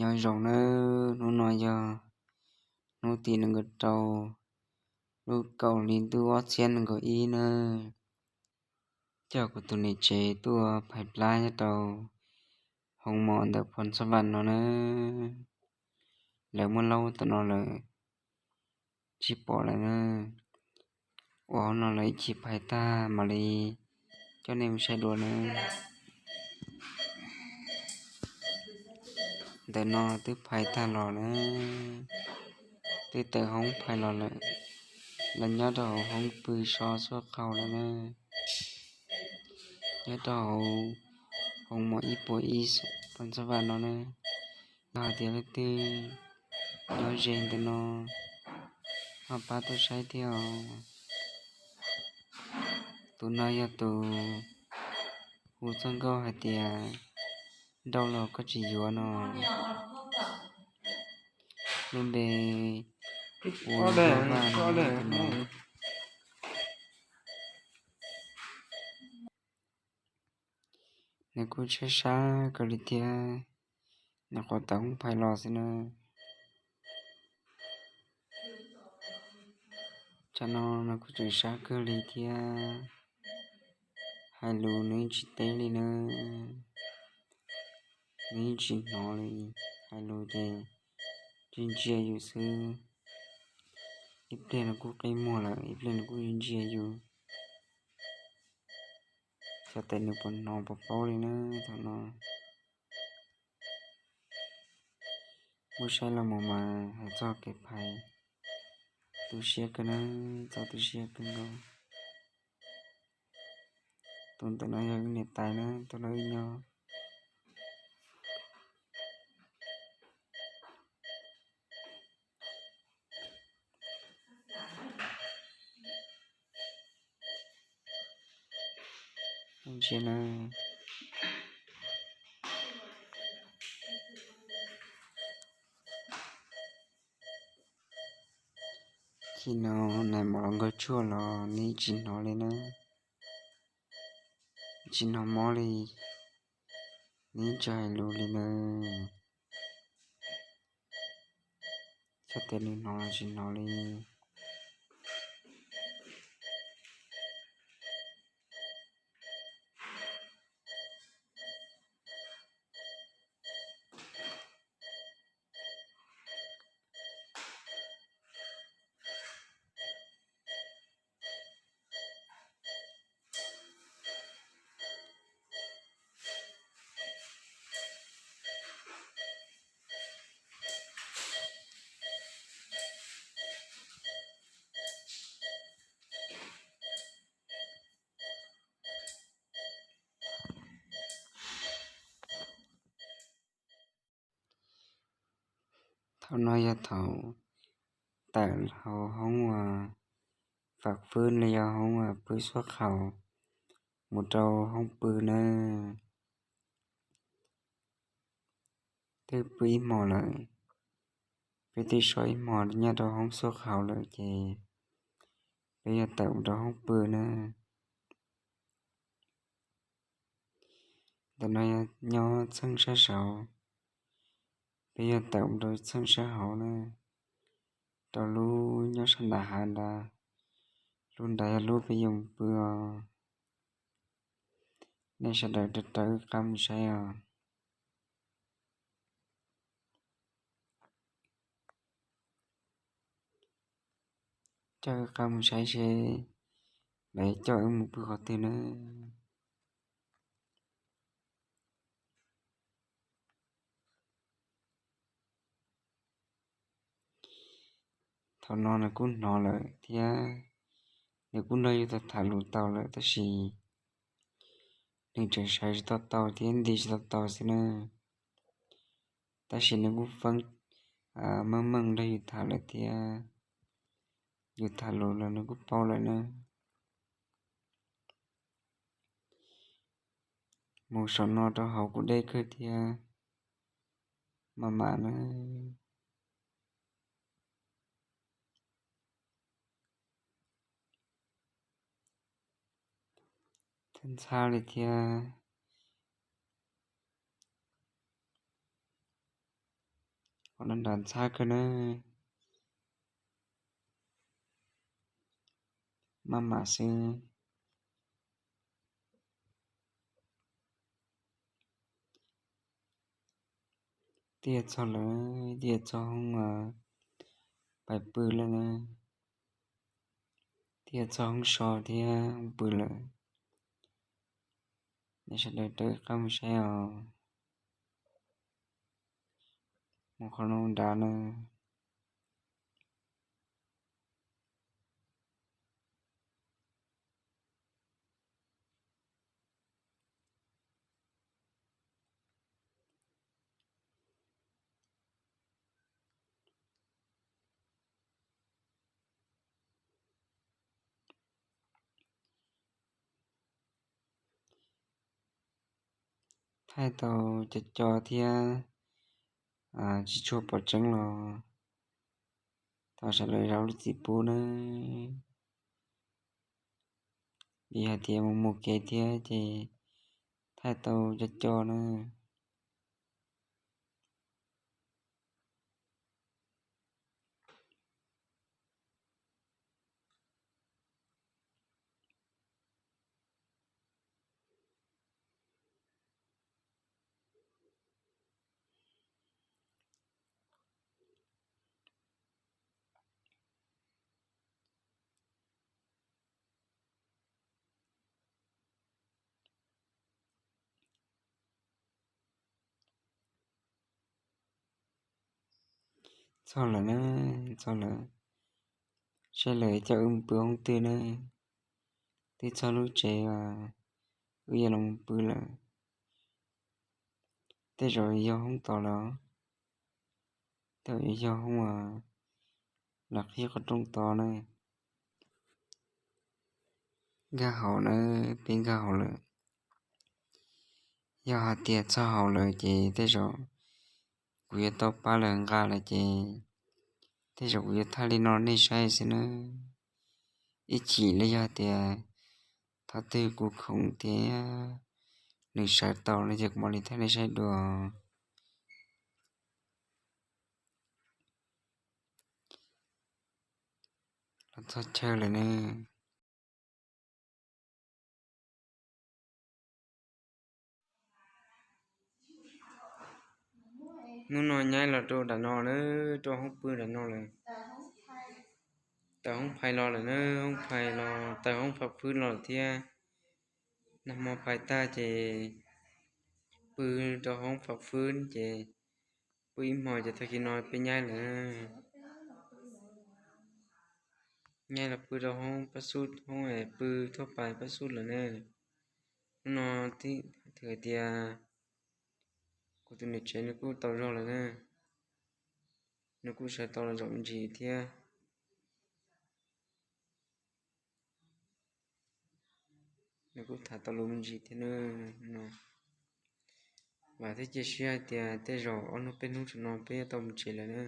Nyob zoo nawb, hnub no yog hnub tim nees nkaum rau lub kaum hli ntuj ob txhiab nees nkaum ib nawb. Coj kuv tus niam tsev tuaj phais plab nyob rau hoo mom ntawm Phoo Txob Vaj no nawb. Lawv muab laub tam no lawm, tsis pom lawm na. Ua hauv no lawv ib chim phais tag mam li coj nej mus saib dua nawb. Ntawm no twb phais tag los na, twb tawm hoob phais los lawm. Lawv nyob rau hauv hoob pw so xuaj qhau lawm na. Nyob rau hauv hoo mom ib puas ib Phoo Txob Vaj no na. Yog hais tias leej twg nyob ze ntawm no ho pab tuaj saib thiab os. Tus no yog tus hu txoj nkauj hais tias nrauj los koj tsis yuav no. Lub npe hu Vaj no. Nws kuj tshaib sab kawg li thiab, nws qhuav tawm hoob phais los xwb na. Tsam no nws kuj tseem sab kawg li thiab, hais lus nws yeej tsis teb li na. Nws yeej tsis hnov li, hais lus ces ntsia ntsia yus xwb. Ib pliag nws kuj qi muag lawm, ib pliag nws kuj ntsia yus. Xyov tes nws puas hnov puas paub li na thaum no. Muab saib los mus mas hais txog kev phais tu siab kawg na, txog tu siab kawg nkaus. Tus ntawm no yog wb niam tais na, tus no wb nyob. Ntsia na. Chim no nais mov los nkawg tshuaj los nws tsis hnov li na. Tsis hnov mob li, nws tsis hais lus li na. Xyov tes nws hnov los tsis hnov li. Thaum no yog thaum tawm hauv hoob uas fam fwb los yog hoob uas pw xuaj khaus mus rau hoob pw na. Twb pw ib hmos lawm, peb twb so ib hmos nyob rau hoob xuaj khaus lawm ces peb yuav tawm mus rau hoob pw na. Ntawm no yog nyob txheej sab saud, peb yuav tawm mus rau txheej sab hauv na, rau lub nyob sab nram hav nrad. Lub nrad yog lub peb yuav mus pw os. Nej sawv daws raws raws wb qab mus saib os. Coj wb qab mus saib seb lawv coj wb mus pw qhov twg na. Thaum no nws kuj hnov lawm thiab, nws kuj nrog yus tham tham lus tau lawm tab sis nws tseem sawv tsis tau tau thiab nti tsis tau tau xwb na. Tab sis nws kuj feeb meej meej nrog yus tham lawm thiab, yus tham lus los nws kuj paub lawm na. Mus saum no rau hauv kuj deb kawg thiab, maj mam na. Ntxhab li thiab. Pom nrad ntxhab kawg na. Maj mam xwb. Twb yog txog lawm, twb yog txog hoob pais pw lawm na. Twb yog txog hoob so thiab hoob pw lawm. Nej sawv daws rov qab mus saib os. Mus qhov no nrad na. Thaij tau co co thiab tsis tshua pom tseeb los thov sawv daws zam lub txim pub nawb. Vim hais tias mus mus kev thiab ces thaij tau co co na. Txog lawm na, txog lawm. Saib lawv coj wb mus pw hoob twg na. Twb txog lub tsev, wb yuav los mus pw lawm. Tej zaum yog hoob tod lawm, tej zaum yog hoob uas lawv qhib qhov rooj tod na. Nkag hauv na, peb nkag hauv lawm. Yog hais tias txog hauv lawm ces tej zaum kuv yuav tau pab lawv nqa lawm ces tej zaum kuv yuav thaij li no nej saib xwb na. Ib chim los yog tias thaum twg kuv khoom tias nws sawv tau no ces kuv mam li thaij nej saib dua. Los txog chaw lawm ne. Hnub no nyaib los rau nram no na, rau hoob pw nram no lawm. Tawm hoob phais los lawm na, hoob phais los, tawm hoob pham fwb los thiab. Nag hmo phais tag ces pw rau hoob pham fwb ces pw ib hmos ces tag kis no peb nyaib lawm. Nyaib los pw rau hoob pab xub, hoob pw thuaj pais pab xub lawm na. Hnub no twb hais tias kuv tus niam tsev nws kuj tau zog lawm na, nws kuj sawv tau los zaum me ntsis thiab. Nws kuj tham tau lus me ntsis thiab na. Vam thiab cia siab hais tias tej zaum ob hnub peb hnub saum no peb yuav tau mus tsev lawm na.